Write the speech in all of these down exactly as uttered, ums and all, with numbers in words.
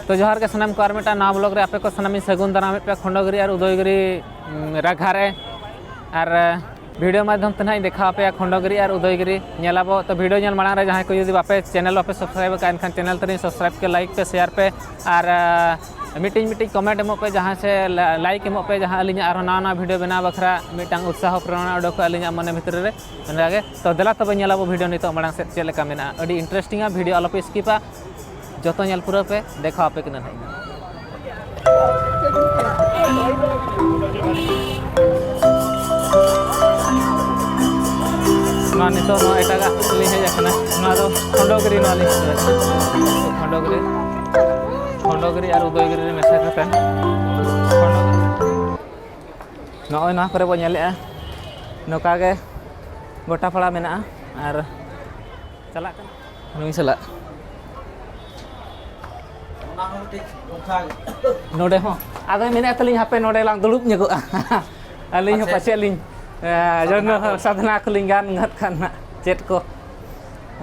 ᱛᱚ ᱡᱚᱦᱟᱨ ᱜᱮ ᱥᱟᱱᱟᱢ ᱠᱚ, ᱟᱨ ᱢᱤᱫᱴᱟᱝ ᱱᱟᱣᱟ ᱵᱞᱚᱜ ᱨᱮ ᱟᱯᱮ ᱠᱚ ᱥᱟᱱᱟᱢᱤᱧ ᱥᱟᱹᱜᱩᱱ ᱫᱟᱨᱟᱢᱮᱫ ᱯᱮᱭᱟ ᱠᱷᱚᱸᱰᱚᱜᱤᱨᱤ ᱟᱨ ᱩᱫᱚᱭᱜᱤᱨᱤ, ᱩᱢ, ᱨᱟᱜᱷᱟ ᱨᱮ᱾ ᱟᱨ ᱵᱷᱤᱰᱤᱭᱳ ᱢᱟᱫᱽᱫᱷᱚᱢ ᱛᱮ ᱱᱟᱦᱟᱜ ᱤᱧ ᱫᱮᱠᱷᱟᱣ ᱟᱯᱮᱭᱟ ᱠᱷᱚᱸᱰᱚᱜᱤᱨᱤ ᱟᱨ ᱩᱫᱚᱭᱜᱤᱨᱤ ᱧᱮᱞ ᱟᱵᱚ᱾ ᱛᱚ ᱵᱷᱤᱰᱤᱭᱳ ᱧᱮᱞ ᱢᱟᱲᱟᱝ ᱨᱮ ᱡᱟᱦᱟᱸᱭ ᱠᱚ ᱡᱩᱫᱤ ᱵᱟᱯᱮ ᱪᱮᱱᱮᱞ ᱵᱟᱯᱮ ᱥᱟᱵᱥᱠᱨᱟᱭᱤᱵ ᱟᱠᱟᱫ, ᱮᱱᱠᱷᱟᱱ ᱪᱮᱱᱮᱞ ᱛᱟᱹᱞᱤᱧ ᱥᱟᱵᱥᱠᱨᱟᱭᱤᱵ ᱯᱮ, ᱞᱟᱭᱤᱠ ᱯᱮ, ᱥᱮᱭᱟᱨ ᱯᱮ, ᱟᱨ ᱢᱤᱫᱴᱤᱡ ᱢᱤᱫᱴᱤᱡ ᱠᱚᱢᱮᱱᱴ ᱮᱢᱚᱜ ᱯᱮ, ᱡᱟᱦᱟᱸ ᱥᱮ ᱞᱟᱭᱤᱠ ᱮᱢᱚᱜ ᱯᱮ, ᱡᱟᱦᱟᱸ ᱟᱹᱞᱤᱧᱟᱜ ᱟᱨᱦᱚᱸ ᱱᱟᱣᱟ ᱱᱟᱣᱟ ᱵᱷᱤᱰᱤᱭᱳ ᱵᱮᱱᱟᱣ ᱵᱟᱠᱷᱨᱟ ᱢᱤᱫᱴᱟᱝ ᱩᱛᱥᱟᱦᱚ ᱯᱨᱮᱨᱚᱱᱟ ᱩᱰᱩᱠᱚᱜᱼᱟ ᱟᱹᱞᱤᱧᱟᱜ ᱢᱚᱱᱮ ᱵᱷᱤᱛᱨᱤ ᱨᱮ᱾ ᱚᱱᱠᱟᱜᱮ ᱛᱚ ᱫᱮᱞᱟ ᱛᱚᱵᱮ ᱧᱮᱞ ᱟᱵᱚ ᱵᱷᱤᱰᱤᱭᱳ ᱱᱤᱛᱚᱜ ᱢᱟᱲᱟᱝ ᱥᱮᱫ ᱪᱮᱫ ᱞᱮᱠᱟ ᱢᱮᱱᱟᱜᱼᱟ᱾ ᱟᱹᱰᱤ ᱤᱱᱴᱟᱨᱮᱥᱴᱤᱝᱟ ᱵᱷᱤᱰᱤᱭᱳ, ᱟᱞᱚᱯᱮ ᱥᱠᱤᱯᱟ, ᱡᱚᱛᱚ ᱧᱮᱞ ᱯᱩᱨᱟᱹᱣ ᱯᱮ, ᱫᱮᱠᱷᱟᱣ ᱟᱯᱮ ᱠᱟᱱᱟ ᱱᱟᱦᱟᱜ ᱤᱧ᱾ ᱱᱚᱣᱟ ᱱᱤᱛᱚᱜ ᱱᱚᱣᱟ ᱮᱴᱟᱜᱟᱜ ᱞᱤᱧ ᱦᱮᱡ ᱟᱠᱟᱱᱟ᱾ ᱱᱚᱣᱟ ᱫᱚ ᱠᱷᱚᱸᱰᱚᱜᱤᱨᱤ, ᱱᱚᱣᱟ ᱞᱤᱧ ᱦᱮᱡ ᱟᱠᱟᱱᱟ᱾ ᱠᱷᱚᱸᱰᱚᱜᱤᱨᱤ, ᱠᱷᱚᱸᱰᱚᱜᱤᱨᱤ ᱟᱨ ᱩᱫᱚᱭᱜᱤᱨᱤ ᱨᱮ ᱢᱮᱥᱟ ᱠᱟᱛᱮ ᱠᱷᱚᱸᱰᱚᱜᱤᱨᱤ᱾ ᱱᱚᱜᱼᱚᱭ ᱱᱚᱣᱟ ᱠᱚᱨᱮ ᱵᱚ ᱧᱮᱞᱮᱫᱼᱟ, ᱱᱚᱝᱠᱟ ᱜᱮ ᱜᱚᱴᱟ ᱯᱟᱲᱟ ᱢᱮᱱᱟᱜᱼᱟ᱾ ᱟᱨ ᱪᱟᱞᱟᱜ ᱠᱟᱱᱟ ᱱᱩᱭ ᱥᱟᱞᱟᱜ᱾ ᱱᱚᱰᱮ ᱦᱚᱸ ᱟᱫᱚ ᱢᱮᱱᱮᱫ ᱛᱟᱹᱞᱤᱧ, ᱦᱟᱯᱮ ᱱᱚᱰᱮ ᱞᱟᱝ ᱫᱩᱲᱩᱵ ᱧᱚᱜᱚᱜᱼᱟ᱾ ᱟᱹᱞᱤᱧ ᱦᱚᱸ ᱟᱪᱪᱷᱟ᱾ ᱯᱟᱪᱮᱫ ᱞᱤᱧ, ᱮ, ᱥᱟᱫᱷᱱᱟ ᱡᱚᱱᱢᱚ ᱠᱚ᱾ ᱥᱟᱫᱷᱱᱟ ᱠᱚᱞᱤᱧ ᱜᱟᱱ ᱜᱚᱫ ᱠᱷᱟᱱ ᱱᱟᱜ ᱪᱮᱫ ᱠᱚ᱾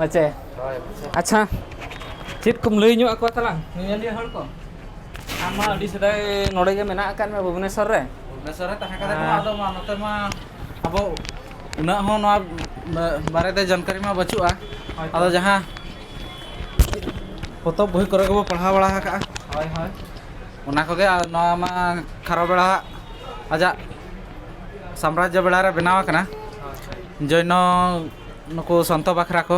ᱟᱪᱪᱷᱟ᱾ ᱦᱳᱭ, ᱟᱪᱪᱷᱟ᱾ ᱟᱪᱪᱷᱟ, ᱪᱮᱫ ᱠᱚᱢ ᱞᱟᱹᱭ ᱧᱚᱜ ᱟᱠᱚᱣᱟ ᱛᱟᱞᱟᱝ ᱧᱮᱧᱮᱞᱤᱭᱟᱹ ᱦᱚᱲ ᱠᱚ? ᱟᱢ ᱢᱟ ᱟᱹᱰᱤ ᱥᱮᱫᱟᱭ ᱱᱚᱰᱮ ᱜᱮ ᱢᱮᱱᱟᱜ ᱟᱠᱟᱫ ᱢᱮ ᱵᱷᱩᱵᱽᱱᱮᱥᱚᱨ ᱨᱮ᱾ ᱵᱷᱩᱵᱽᱱᱮᱥᱚᱨ ᱨᱮ ᱛᱟᱦᱮᱸ ᱠᱟᱛᱮ ᱦᱮᱸ᱾ ᱢᱟ ᱟᱫᱚ ᱢᱟ ᱱᱚᱛᱮ ᱢᱟ ᱟᱵᱚ ᱩᱱᱟᱹᱜ ᱦᱚᱸ ᱱᱚᱣᱟ ᱵᱟᱨᱮᱛᱮ ᱡᱟᱱᱠᱟᱨᱤ ᱢᱟ ᱵᱟᱹᱪᱩᱜᱼᱟ᱾ ᱦᱳᱭ ᱛᱚ᱾ ᱟᱫᱚ ᱡᱟᱦᱟᱸ ᱯᱚᱛᱚᱵ ᱵᱳᱭ ᱠᱚᱨᱮ ᱜᱮᱵᱚ ᱯᱟᱲᱦᱟᱣ ᱵᱟᱲᱟ ᱟᱠᱟᱜᱼᱟ᱾ ᱦᱳᱭ, ᱦᱳᱭ᱾ ᱚᱱᱟ ᱠᱚᱜᱮ, ᱟᱨ ᱱᱚᱣᱟ ᱢᱟ ᱠᱷᱟᱨᱚ ᱵᱮᱲᱟ ᱟᱡᱟᱜ ᱥᱟᱢᱨᱟᱡᱽᱡᱚ ᱵᱮᱲᱟ ᱨᱮ ᱵᱮᱱᱟᱣ ᱟᱠᱟᱱᱟ᱾ ᱦᱳᱭ, ᱦᱳᱭ᱾ ᱡᱚᱭᱱᱚ ᱱᱩᱠᱩ ᱥᱚᱱᱛᱚ ᱵᱟᱠᱷᱨᱟ ᱠᱚ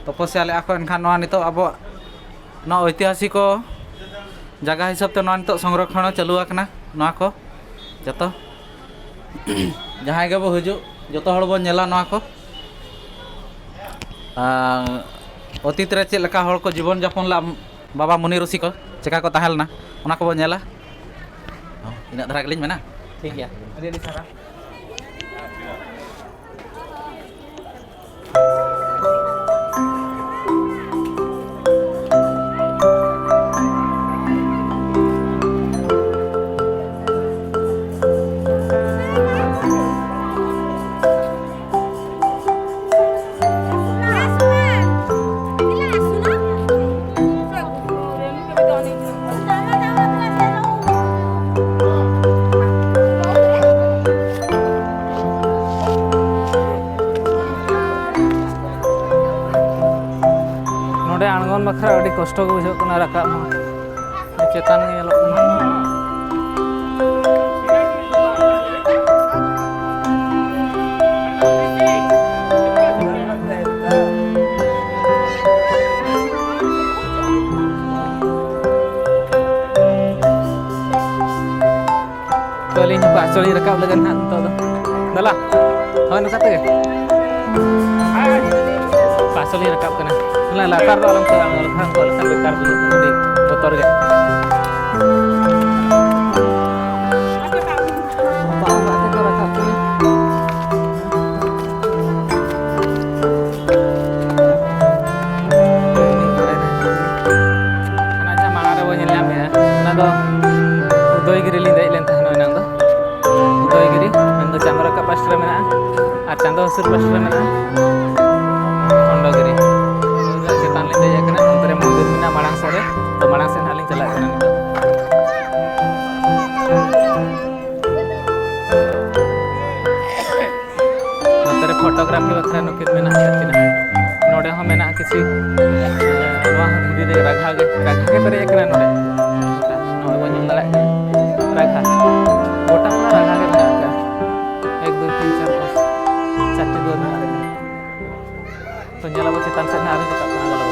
ᱛᱚᱯᱚᱥᱭᱟ ᱞᱮᱫᱼᱟ ᱠᱚ, ᱮᱱᱠᱷᱟᱱ ᱱᱚᱣᱟ ᱱᱤᱛᱚᱜ ᱟᱵᱚ ᱱᱚᱣᱟ ᱳᱭᱛᱤᱦᱟᱥᱤᱠ ᱡᱟᱭᱜᱟ ᱦᱤᱥᱟᱹᱵ ᱛᱮ ᱱᱚᱣᱟ ᱱᱤᱛᱚᱜ ᱥᱚᱝᱨᱚᱠᱷᱚᱱ ᱪᱟᱹᱞᱩ ᱟᱠᱟᱱᱟ᱾ ᱱᱚᱣᱟ ᱠᱚ ᱡᱚᱛᱚ ᱡᱟᱦᱟᱸᱭ ᱜᱮᱵᱚ ᱦᱤᱡᱩᱜ, ᱡᱚᱛᱚ ᱦᱚᱲ ᱵᱚᱱ ᱧᱮᱞᱟ ᱱᱚᱣᱟ ᱠᱚ᱾ ᱟᱨ ᱚᱛᱤᱛ ᱨᱮ ᱪᱮᱫ ᱞᱮᱠᱟ ᱦᱚᱲ ᱠᱚ ᱡᱤᱵᱚᱱ ᱡᱟᱯᱚᱱ ᱞᱮᱫᱼᱟ, ᱵᱟᱵᱟ ᱢᱩᱱᱤ ᱨᱩᱥᱤ ᱠᱚ ᱪᱮᱠᱟ ᱠᱚ ᱛᱟᱦᱮᱸ ᱞᱮᱱᱟ, ᱚᱱᱟ ᱠᱚᱵᱚᱱ ᱧᱮᱞᱟ᱾ ᱤᱱᱟᱹᱜ ᱫᱷᱟᱨᱟ ᱜᱮᱞᱤᱧ ᱢᱮᱱᱟ᱾ ᱴᱷᱤᱠ ᱜᱮᱭᱟ, ᱟᱹᱰᱤ ᱟᱹᱰᱤ ᱥᱟᱨᱦᱟᱣ᱾ ᱠᱚᱥᱴᱚ ᱜᱮ ᱵᱩᱡᱷᱟᱹᱜ ᱠᱟᱱᱟ ᱨᱟᱠᱟᱵ ᱦᱚᱸ᱾ ᱪᱮᱛᱟᱱ ᱜᱮ ᱧᱮᱞᱚᱜ ᱠᱟᱱᱟ᱾ ᱛᱚ, ᱟᱹᱞᱤᱧ ᱱᱚᱝᱠᱟ ᱟᱥᱚᱞ ᱞᱤᱧ ᱨᱟᱠᱟᱵ ᱞᱟᱹᱜᱤᱫ ᱱᱟᱦᱟᱜ ᱱᱤᱛᱚᱜ ᱫᱚ᱾ ᱫᱮᱞᱟ᱾ ᱦᱳᱭ, ᱱᱚᱝᱠᱟ ᱛᱮᱜᱮ᱾ ᱟᱥᱚᱞ ᱞᱤᱧ ᱨᱟᱠᱟᱵ ᱠᱟᱱᱟ᱾ ᱚᱱᱟ ᱞᱟᱛᱟᱨ ᱫᱚ ᱟᱞᱚᱢ ᱠᱚᱭᱚᱜ, ᱞᱟᱛᱟᱨ ᱫᱚ ᱟᱞᱚᱢ ᱠᱚᱭᱚᱜ, ᱵᱮᱠᱟᱨ ᱵᱩᱡᱷᱟᱹᱜ ᱠᱟᱱᱟ, ᱟᱹᱰᱤ ᱵᱚᱛᱚᱨ ᱜᱮ᱾ ᱵᱟᱵᱟ ᱚᱲᱟᱜ ᱛᱮᱠᱚ ᱨᱟᱠᱟᱵ ᱠᱟᱱᱟ᱾ ᱚᱱᱟ ᱡᱟᱦᱟᱸ ᱢᱟᱲᱟᱝ ᱨᱮᱵᱚᱱ ᱧᱮᱞ ᱧᱟᱢᱮᱫᱼᱟ, ᱚᱱᱟ ᱫᱚ ᱩᱫᱚᱭᱜᱤᱨᱤ ᱞᱤᱧ ᱫᱮᱡ ᱞᱮᱱ ᱛᱟᱦᱮᱱᱟ ᱮᱱᱟᱝ ᱫᱚ᱾ ᱩᱫᱚᱭᱜᱤᱨᱤ ᱢᱮᱱᱫᱚ ᱪᱟᱸᱫᱚ ᱨᱟᱠᱟᱵ ᱯᱟᱥᱴᱟ ᱨᱮ ᱢᱮᱱᱟᱜᱼᱟ, ᱟᱨ ᱪᱟᱸᱫᱚ ᱦᱟᱹᱥᱩᱨ ᱯᱟᱥᱴᱟ ᱨᱮ ᱢᱮᱱᱟᱜᱼᱟ ᱠᱷᱚᱱᱰᱚᱜᱤᱨᱤ᱾ ᱪᱮᱛᱟᱱ ᱞᱤᱧ ᱫᱮᱡ ᱟᱠᱟᱱᱟ, ᱚᱱᱛᱮ ᱨᱮ ᱢᱚᱱᱫᱤᱨ ᱢᱮᱱᱟᱜᱼᱟ ᱢᱟᱲᱟᱝ ᱥᱮᱫ ᱨᱮ, ᱛᱚ ᱢᱟᱲᱟᱝ ᱥᱮᱫ ᱱᱟᱦᱟᱜ ᱞᱤᱧ ᱪᱟᱞᱟᱜ ᱠᱟᱱᱟ ᱱᱤᱛᱚᱜ᱾ ᱱᱚᱛᱮ ᱨᱮ ᱯᱷᱳᱴᱳᱜᱨᱟᱯᱷᱤ ᱵᱟᱠᱷᱨᱟ ᱱᱩᱠᱤᱱ ᱢᱮᱱᱟᱜ ᱟᱠᱟᱫ ᱠᱤᱱᱟ᱾ ᱱᱚᱰᱮ ᱦᱚᱸ ᱢᱮᱱᱟᱜᱼᱟ ᱠᱤᱪᱷᱩ, ᱮ, ᱱᱚᱣᱟ ᱦᱚᱸ ᱫᱷᱤᱨᱤ ᱨᱮ ᱨᱟᱜᱷᱟ ᱜᱮ, ᱨᱟᱜᱷᱟ ᱜᱮ ᱯᱮᱨᱮᱡ ᱟᱠᱟᱱᱟ ᱱᱚᱰᱮ᱾ ᱱᱚᱜᱼᱚᱭ ᱵᱚᱱ ᱧᱮᱞ ᱫᱟᱲᱮᱭᱟᱜ ᱠᱟᱱᱟ ᱨᱟᱜᱷᱟ᱾ ᱜᱚᱴᱟ ᱯᱩᱨᱟᱹ ᱨᱟᱜᱷᱟ ᱜᱮ ᱢᱮᱱᱟᱜ ᱟᱠᱟᱫᱼᱟ᱾ ᱮᱠ, ᱫᱩᱭ, ᱛᱤᱱ, ᱪᱟᱨ, ᱯᱟᱸᱪ, ᱪᱟᱨᱴᱤ ᱫᱩᱣᱟᱹᱨ ᱢᱮᱱᱟᱜ ᱟᱠᱟᱫᱟ᱾ ᱛᱚ ᱧᱮᱞ ᱟᱵᱚ ᱪᱮᱛᱟᱱ ᱥᱮᱫ ᱱᱟᱦᱟᱜ ᱟᱨᱦᱚᱸ ᱨᱟᱠᱟᱵ ᱠᱟᱱᱟ ᱵᱚᱞᱮ᱾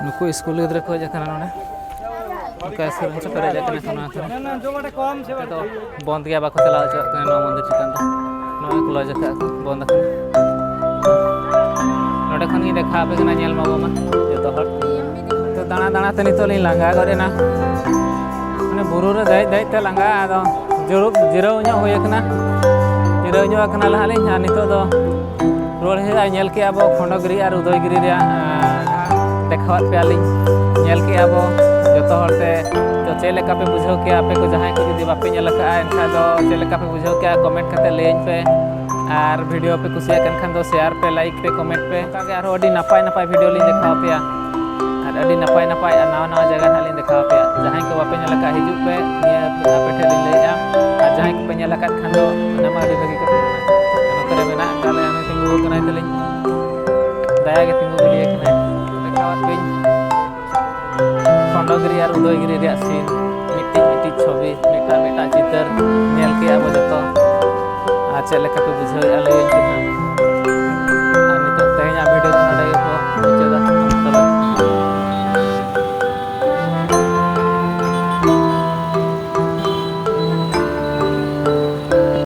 ᱱᱩᱠᱩ ᱥᱠᱩᱞ ᱜᱤᱫᱽᱨᱟᱹ ᱠᱚ ᱦᱮᱡ ᱟᱠᱟᱱᱟ ᱱᱚᱰᱮ᱾ ᱚᱱᱠᱟ ᱥᱮᱨᱮᱧ ᱥᱮ ᱯᱮᱨᱮᱡ ᱟᱠᱟᱱᱟ ᱠᱚ ᱱᱚᱣᱟ ᱠᱚᱨᱮ᱾ ᱱᱚᱛᱮ ᱫᱚ ᱵᱚᱱᱫ ᱜᱮᱭᱟ, ᱵᱟᱠᱚ ᱪᱟᱞᱟᱣ ᱦᱚᱪᱚᱣᱟᱜ ᱠᱟᱱᱟ ᱱᱚᱣᱟ ᱢᱚᱱᱫᱤᱨ ᱪᱮᱛᱟᱱ ᱫᱚ᱾ ᱱᱚᱣᱟ ᱠᱚ ᱞᱚᱡᱽ ᱟᱠᱟᱫ ᱠᱚ, ᱵᱚᱱᱫ ᱟᱠᱟᱱᱟ᱾ ᱱᱚᱰᱮ ᱠᱷᱚᱱ ᱜᱤᱧ ᱫᱮᱠᱷᱟᱣ ᱟᱯᱮ ᱠᱟᱱᱟ, ᱧᱮᱞ ᱢᱟᱵᱚ ᱢᱟ ᱡᱚᱛᱚ ᱦᱚᱲ᱾ ᱛᱚ ᱫᱟᱬᱟ ᱫᱟᱬᱟ ᱛᱮ ᱱᱤᱛᱚᱜ ᱞᱤᱧ ᱞᱟᱸᱜᱟ ᱜᱚᱫ ᱮᱱᱟ᱾ ᱢᱟᱱᱮ ᱵᱩᱨᱩ ᱨᱮ ᱫᱮᱡ ᱫᱮᱡ ᱛᱮ ᱞᱟᱸᱜᱟ, ᱟᱫᱚ ᱡᱩᱨᱩᱜ ᱡᱤᱨᱟᱹᱣ ᱧᱚᱜ ᱦᱩᱭ ᱟᱠᱟᱱᱟ᱾ ᱡᱤᱨᱟᱹᱣ ᱧᱚᱜ ᱟᱠᱟᱱᱟ ᱞᱟᱦᱟ ᱞᱤᱧ, ᱟᱨ ᱱᱤᱛᱚᱜ ᱫᱚ ᱨᱩᱣᱟᱹᱲ ᱦᱩᱭᱩᱜᱼᱟ᱾ ᱧᱮᱞ ᱠᱮᱜᱼᱟ ᱵᱚ ᱠᱷᱚᱸᱰᱚᱜᱤᱨᱤ ᱟᱨ ᱩᱫᱚᱭᱜᱤᱨᱤ ᱨᱮᱭᱟᱜ, ᱟᱸ, ᱡᱟᱦᱟᱸ ᱫᱮᱠᱷᱟᱣᱟᱫ ᱯᱮᱭᱟ ᱞᱤᱧ, ᱧᱮᱞ ᱠᱮᱜᱼᱟ ᱵᱚ ᱡᱚᱛᱚ ᱦᱚᱲ ᱛᱮ᱾ ᱛᱚ ᱪᱮᱫ ᱞᱮᱠᱟ ᱯᱮ ᱵᱩᱡᱷᱟᱹᱣ ᱠᱮᱜᱼᱟ? ᱟᱯᱮ ᱠᱚ ᱡᱟᱦᱟᱸᱭ ᱠᱚ ᱡᱩᱫᱤ ᱵᱟᱯᱮ ᱧᱮᱞ ᱟᱠᱟᱫᱼᱟ, ᱮᱱᱠᱷᱟᱱ ᱫᱚ ᱪᱮᱫ ᱞᱮᱠᱟ ᱯᱮ ᱵᱩᱡᱷᱟᱹᱣ ᱠᱮᱜᱼᱟ? ᱠᱚᱢᱮᱱᱴ ᱠᱟᱛᱮ ᱞᱟᱹᱭᱟᱹᱧ ᱯᱮ᱾ ᱟᱨ ᱵᱷᱤᱰᱤᱭᱳ ᱯᱮ ᱠᱩᱥᱤᱭᱟᱜ ᱠᱟᱱ ᱠᱷᱟᱱ ᱫᱚ ᱥᱮᱭᱟᱨ ᱯᱮ, ᱞᱟᱭᱤᱠ ᱯᱮ, ᱠᱚᱢᱮᱱᱴ ᱯᱮ᱾ ᱚᱱᱠᱟ ᱜᱮ ᱟᱨᱦᱚᱸ ᱟᱹᱰᱤ ᱱᱟᱯᱟᱭ ᱱᱟᱯᱟᱭ ᱵᱷᱤᱰᱤᱭᱳ ᱞᱤᱧ ᱫᱮᱠᱷᱟᱣ ᱟᱯᱮᱭᱟ᱾ ᱟᱨ ᱟᱹᱰᱤ ᱱᱟᱯᱟᱭ ᱱᱟᱯᱟᱭ ᱟᱨ ᱱᱟᱣᱟ ᱱᱟᱣᱟ ᱡᱟᱭᱜᱟ ᱱᱟᱦᱟᱜ ᱞᱤᱧ ᱫᱮᱠᱷᱟᱣ ᱟᱯᱮᱭᱟ᱾ ᱡᱟᱦᱟᱸᱭ ᱠᱚ ᱵᱟᱯᱮ ᱧᱮᱞ ᱟᱠᱟᱫ, ᱦᱤᱡᱩᱜ ᱯᱮ᱾ ᱱᱤᱭᱟᱹ ᱟᱯᱮ ᱴᱷᱮᱱ ᱞᱤᱧ ᱞᱟᱹᱭᱮᱫᱼᱟ᱾ ᱟᱨ ᱡᱟᱦᱟᱸᱭ ᱠᱚᱯᱮ ᱧᱮᱞ ᱟᱠᱟᱫ ᱠᱷᱟᱱ ᱫᱚ ᱚᱱᱟ ᱢᱟ ᱟᱹᱰᱤ ᱵᱷᱟᱹᱜᱤ ᱠᱟᱛᱷᱟ ᱠᱟᱱᱟ᱾ ᱱᱚᱛᱮ ᱨᱮ ᱢᱮᱱᱟᱜ ᱟᱠᱟᱫ ᱞᱮᱭᱟ, ᱩᱱᱤ ᱛᱤᱸᱜᱩ ᱟᱠᱟᱱᱟᱭ ᱛᱟᱹᱞᱤᱧ, ᱫᱟᱭᱟ ᱜᱮ ᱛᱤᱸᱜᱩ ᱜᱤᱰᱤ ᱟᱠᱟᱱᱟᱭ᱾ ᱫᱮᱠᱷᱟᱣᱟᱫ ᱯᱮ ᱜᱤᱨᱤ ᱟᱨ ᱩᱫᱚᱭᱜᱤᱨᱤ ᱨᱮᱭᱟᱜ ᱥᱤᱱ, ᱢᱤᱫᱴᱤᱡ ᱢᱤᱫᱴᱤᱡ ᱪᱷᱚᱵᱤ, ᱢᱤᱫᱴᱟᱝ ᱢᱤᱫᱴᱟᱝ ᱪᱤᱛᱟᱹᱨ ᱧᱮᱞ ᱠᱮᱜᱼᱟ ᱵᱚ ᱡᱚᱛᱚ᱾ ᱟᱨ ᱪᱮᱫ ᱞᱮᱠᱟ ᱯᱮ ᱵᱩᱡᱷᱟᱹᱣᱮᱫᱼᱟ, ᱞᱟᱹᱭᱟᱹᱧ ᱯᱮ ᱦᱟᱸᱜ᱾